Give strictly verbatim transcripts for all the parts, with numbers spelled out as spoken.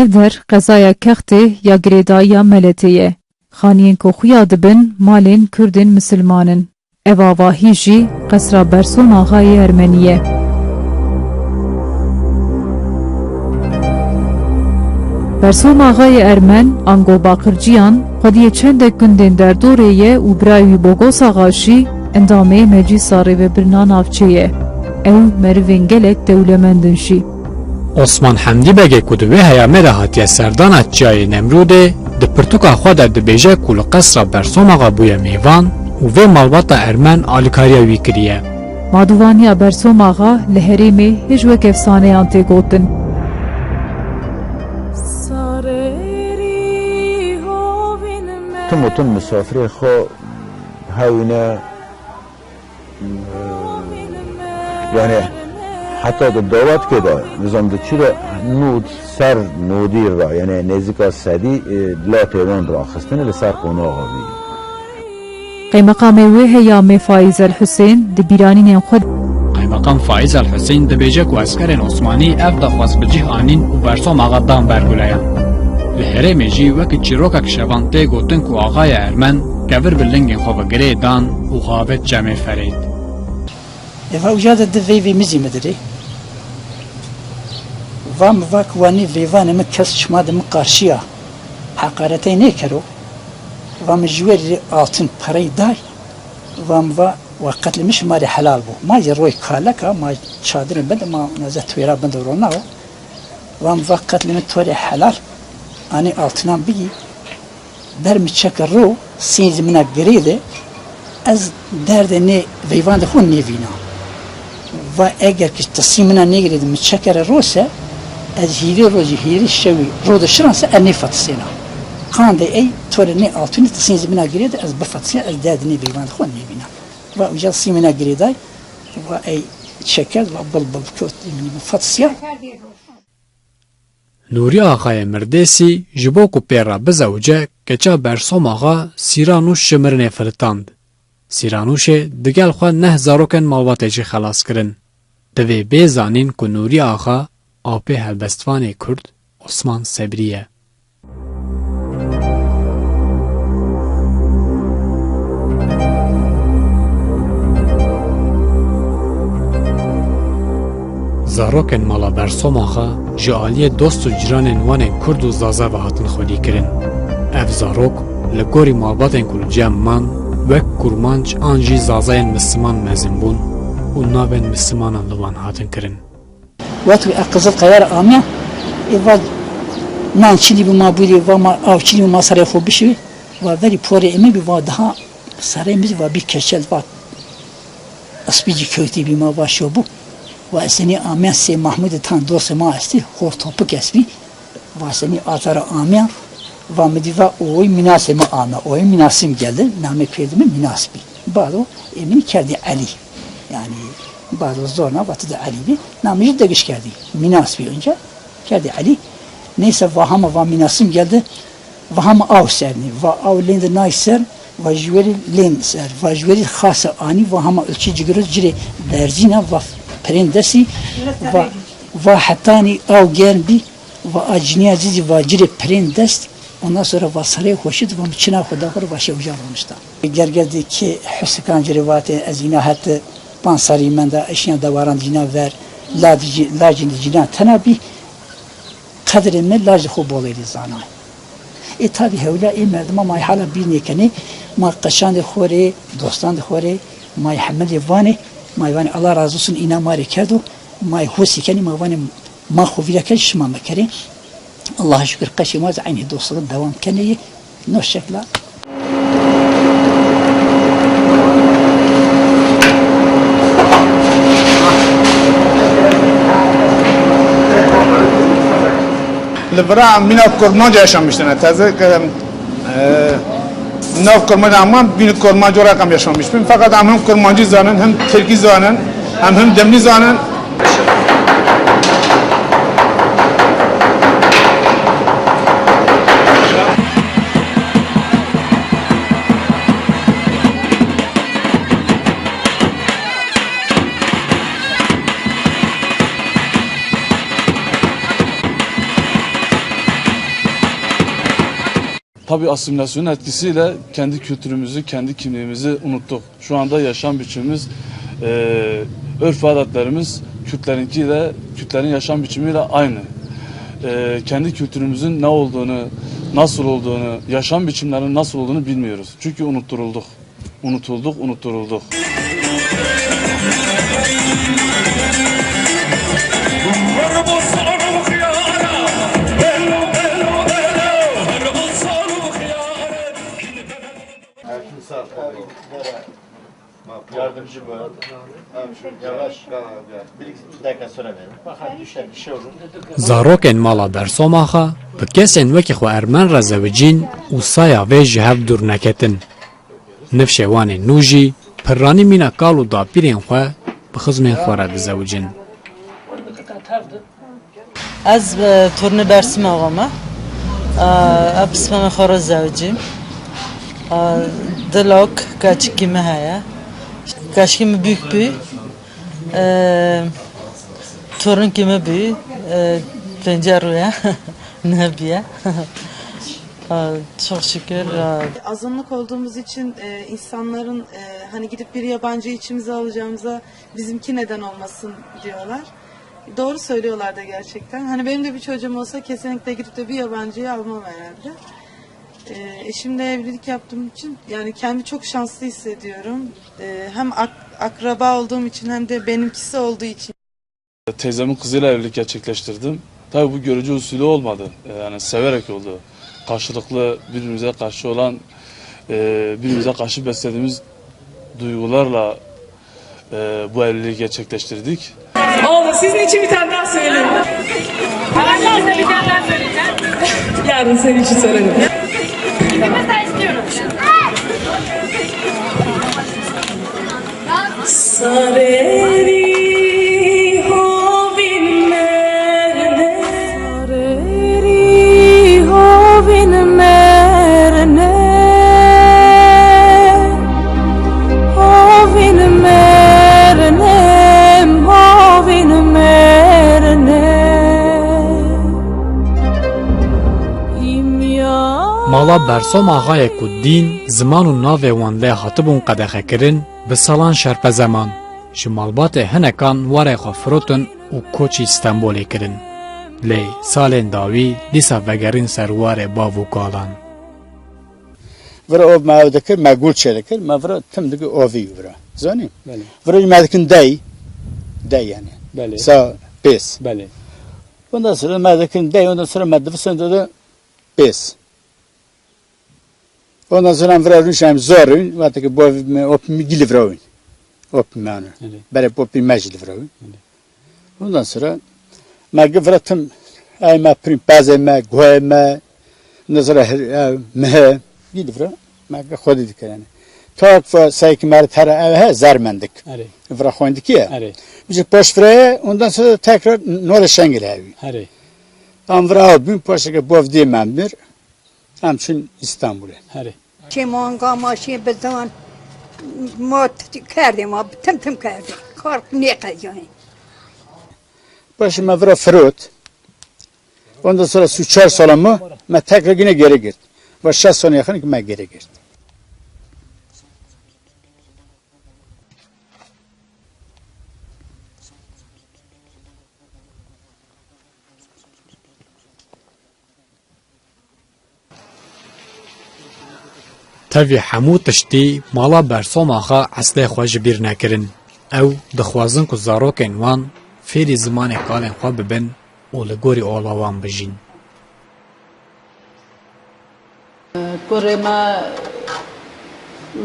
Ev der qezaya Kextê ya girêdayiya Meletê ye. Xaniyên ku xuya dibin malên Kurdên misilman in. Ev avahî jî qesra Bersom Axayê Ermenî ye. Bersom Axayê Ermen, ango Baqirciyan, xwediyê çendek gundên derdorê ye û birayê wî Bogos Axa jî endamê Meclîsa Rêvebirina Navçê ye. Ew merivên gelek dewlemend in jî. Osman Hemdî Begê ku di wê heyamê de hatiye serdana Çiyayê Nemrûdê, di pirtûka xwe de dibêje ku li qesra Bersom Axa bûye mêvan û vê malbata Ermen alîkariya wî kiriye. Madûvaniya Bersom Axa li herêmê hêj wek efsaneyan tê gotin. Tim û tim misafirê xwe hewîne. Yani heta di dawetkê de, nizam di çi de nûd ser nûdî ra, yani nêzîka sedî, e, latê wan raxistine li ser qonaxa wî. Qeymeqamê wê heyamê Faiz El Husên di bîranînên xwe. Qeymeqam Faiz El Husên dibêje ku eskerên Osmanî ev daxwaz bi cih anîn û Bersom Axa dan ber guleyan. Li herêmê jî wekî çîrokek şevan tê gotin ku Axayê Ermen kevir bi lingên xwe ve girê dan û xavêt çemê Ferêt. Eva uca de di veyvê min zî min dirê. Va min va ku wa nê veyvanê min kes çima di min qarşiya heqaretey nêkero. Va min ji wê rê altın parey day. Va min va wa qetlê min ji ma rê helal bû. Ma yê roy kaleka, ma çadirê bin de, ma naze twêra bin de rona o. Va min va qetlê min to rê helal. Anê altinan bigî. Ber min çeke ro, sînzî mina girê de, ez derdê nê veyvan de xwe nêvîna. Va eger ki ti sî mina nêgirê de min çekere ro se, ez hîrê rojî, hîrê şewî ro de şiran se, ez nêfetisêna. Qandê ey, to rê nê altûnî ti sînzî mina girê de, ez bifetisîna, ez derdê nê veyvan de xwe nêvîna. Va uca sî mina girê day, va ey çeke, va bil bil kot, min fetisîya. Nûrî Axayê Mirdêsî ji bo ku pê re bizewce, keça Bersom Axa Sîranûş ji mirinê filitand. Sîranûşê digel xwe neh zarokên malbatê jî xelas kirin. Divê bê zanîn ku Nûrî Axa apê helbestvanê Kurd Osman Sebrî ye. Zarokên mala Bersom Axa ji aliyê dost û cîranên wan ên Kurd û Zaza ve hatin xwedîkirin. Ev zarok li gorî malbatên ku li cem man, wek Kurmanc an jî Zazayên Misliman mezin bûn û navên Mislimanan li wan hatin kirin. Wextê ez Qizilqeya re amiya, ê va nan çinî bî ma bûrî, va ma av çinî bî ma serê xwe bişivî, va verî porê êmî bî, va daha serê min va bî keçel, va ispî jî kewtî bî ma va şo bû. Va ez tenê amiya Sê Mahmûdê tan dostê ma estî, xor topik estî. Va senî azara amiya, va mi dî va oy minasê mi ame, oy minasim geldi, namê pêrdî mi minas bî. Bado ê min kerdî Elî. Yani bado zor na va ti de Elî bî. Namê jî degiş kerdî. Minas bî önce. Kerdî Elî. Neyse va hama va minasim geldi. Va hama aw sernî. Va aw lêndi nay ser. Va ji werî lên ser. Va ji werî xasa anî. Va hama ölçü cigiro cirê berzîna. Va pirên desî. Va, va hetanî aw germ bî. Va a ciniya zî zî va cirê pirên dest, ondan sonra va serê xweşit, va mi çina xwe da xwe re, va şewja ronişta. Gergedê kê hisikan cirê vate, ez îna hete panc serî menda, eşiyan dewaran dîna ver, la di cî-, lacên di cîna tena bî, qedrê me laj di xwe bolê dî zana. Ê tabî hewla ê merdima may hala bîr nêkenê, ma qeşandê xwe rê, dostandê xwe rê, may hemilê vanê, may vanê Allah razı olsun îna ma rê kerdo, may hosî kenê, ma vanê Ma xwe vîra kir, şima me kerê. Allah'a şükür qeşê ma zî eynî dostluğu devam kenê yê. No şekla. Li vira mîna Kurmanca yaşamıştine. Teze, e, Nav Kurmanca ama bîn Kurmanca olarak em yaşamış bin. Fakat em hem Kurmancî zanin, hem Tirkî zanin, hem hem Demlî zanin. Tabii asimilasyonun etkisiyle kendi kültürümüzü, kendi kimliğimizi unuttuk. Şu anda yaşam biçimimiz, e, örf ve adetlerimiz Kürtlerinki de, Kürtlerin yaşam biçimiyle aynı. E, kendi kültürümüzün ne olduğunu, nasıl olduğunu, yaşam biçimlerinin nasıl olduğunu bilmiyoruz. Çünkü unutturulduk. Unutulduk, unutturulduk. Yardımcı bu. Yavaş. Bir iki dakika sonra verin. Bak, düşer, bir şey olur. Zarokên mala Bersomaxa bi kesên wekî xwe ermen re zewicîn û saya vê ji hev dûr neketin. Nifşê wan ê nû jî pirranî mîna kal û dapîrên xwe bi xizmên xwe re dizewicin. Ez, e, tornê Bersîm Axa me. E, ez pismamê xwe re zewicîm. E, di lok keçikî me heye. Keçikî min bûk bû. E, Tornikî min bû. E, pênce rû ye. Nebûye. E, çok şükür. E, Azınlık olduğumuz için, e, insanların, e, hani gidip bir yabancıyı içimize alacağımıza bizimki neden olmasın diyorlar. Doğru söylüyorlar da gerçekten. Hani benim de bir çocuğum olsa kesinlikle gidip de bir yabancıyı almam herhalde. E, eşimle evlilik yaptığım için yani kendimi çok şanslı hissediyorum. E, hem ak- akraba olduğum için hem de benimkisi olduğu için. Teyzemin kızıyla evlilik gerçekleştirdim. Tabii bu görücü usulü olmadı. E, yani severek oldu. Karşılıklı birbirimize karşı olan, e, birbirimize karşı beslediğimiz duygularla, e, bu evliliği gerçekleştirdik. Oldu. Sizin için bir tane daha söyleyeyim. Yarın senin için söylerim. Sarerî hovîn merne. Sarerî hovîn merne. Hovîn merne, hovîn merne. Îmya. Mala Bersom Axayê ku dîn, ziman û navê wan lê hatibûn qedexekirin, bi salan şerpeze man. Ji malbatê hinekan warê xwe firotin û koçî Stenbolê kirin. Lê salên dawî dîsa vegerîn ser warê bav û kalan. Vira ov me ew dikir, me gul çê dikir, me vira tim dikir ovî vira. Zanî? Belê. Vira me dikin dey, dey yani. Belê. Sa pês. Belê. Ondan sonra me dikin dey, ondan sonra me divisin dedi pês. Ondan sonra vira rûn şem zor rûn, vate ki bo me op mi gili vira win. Op mi ano. Belê. Bere op mi mecil vira win. Belê. Ondan sonra me givretim, ey me prim pezê me, guhê me, ondan sonra her, e, mehe, gidivre, me gi xwedî dikir yani. Tak fa seyki meri tere ev he, zer mendik. Erê. Vira xwendiki ye. Erê. Bizi poş vire, ondan sonra tekrar nore şengil hevi. Erê. Tam vira ev bin poşteke bov diye me bir. Em çûn Îstanbulê. Herê. Çê manga ma, çê bizan, ma t-, kerdê ma, tim tim kerdê. Kar nêqediyanê. Paşê me vira firot. Ondan sonra su çar sala ma, me tekrar yine geri girt. Ve şeş sene yakın ki me geri girt. Tevî hemû tiştî mala Bersom Axa eslê xwe ji bîr nekirin. Ew dixwazin ku zarokên wan fêrî zimanê kalên xwe bibin û li gorî ola wan bijîn. Kurê me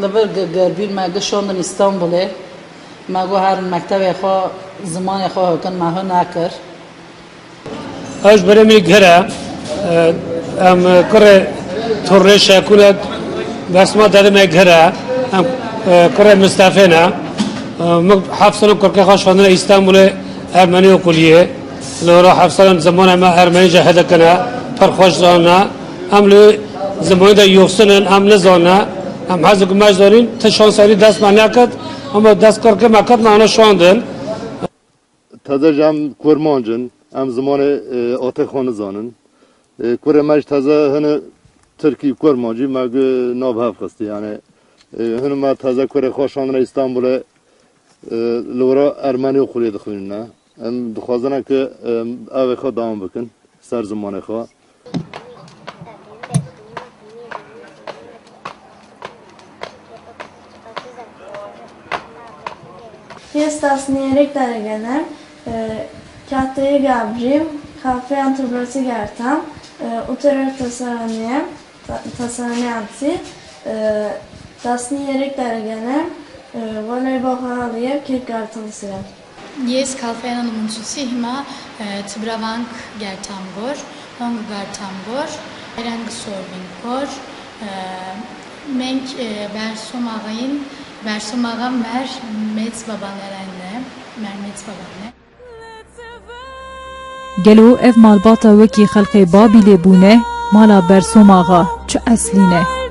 li vir gi-, girbîn me gişandin Îstanbulê. Me got herin mektevê xwe, zimanê xwe hikin, me hûn nekir. Ew ji berê min gir e. Em kurê Tornê Şekûn e, Bersma Dedê me gir e. Em kurê Mistefê ne. Min heft sene kurkê xwe şandine Îstanbulê Ermenî Okuliyê. Li hora heft salan zimanê me ermenî jî hêdikine, pir xweş zanine. Em li zimanî de yoxsin in, em nizanine. Em hezin ku me zanîn, ti şansa wî dest me neket, ama dest kurkê me ket, me ana şandin. Teze jî em kurmanc in, em zimanê, e, atê xwe nizanin. E, kurê me jî teze hene Tirkî, Kurmancî me gu nav hev xistî. Yani, e, hûn me teze kurê xwe şandine Îstanbulê, e, li wira Ermenî û Xuliyê dixwînine. Em dixwazine ki, e, evê xwe dewam bikin ser zimanê xwe. Ես տասներեք տարեկան եմ, կատեի Գաբրի, Խաֆեյան Թուբրոցի գարտամ, ութերորդ դասարանի եմ, դասարանի անցի, տասներեք տարեկան եմ, վոլեյբոլ խաղալի և քեկ կարդալ սիրեմ։ Ես Քալֆայանան Մունցուցի հիմա, ը, Թբրավանք գարտամ գոր, հոնգ գարտամ գոր, Հայրան գսորվին գոր, ը, մենք, ը, Բերսում աղային, Բերսում աղա մեր մեծ բաբաներն է, մեր մեծ բաբան է։ Gelo ev malbata wekî xelkê Babîlê bûne, mala Bersom Axa çi eslî ne?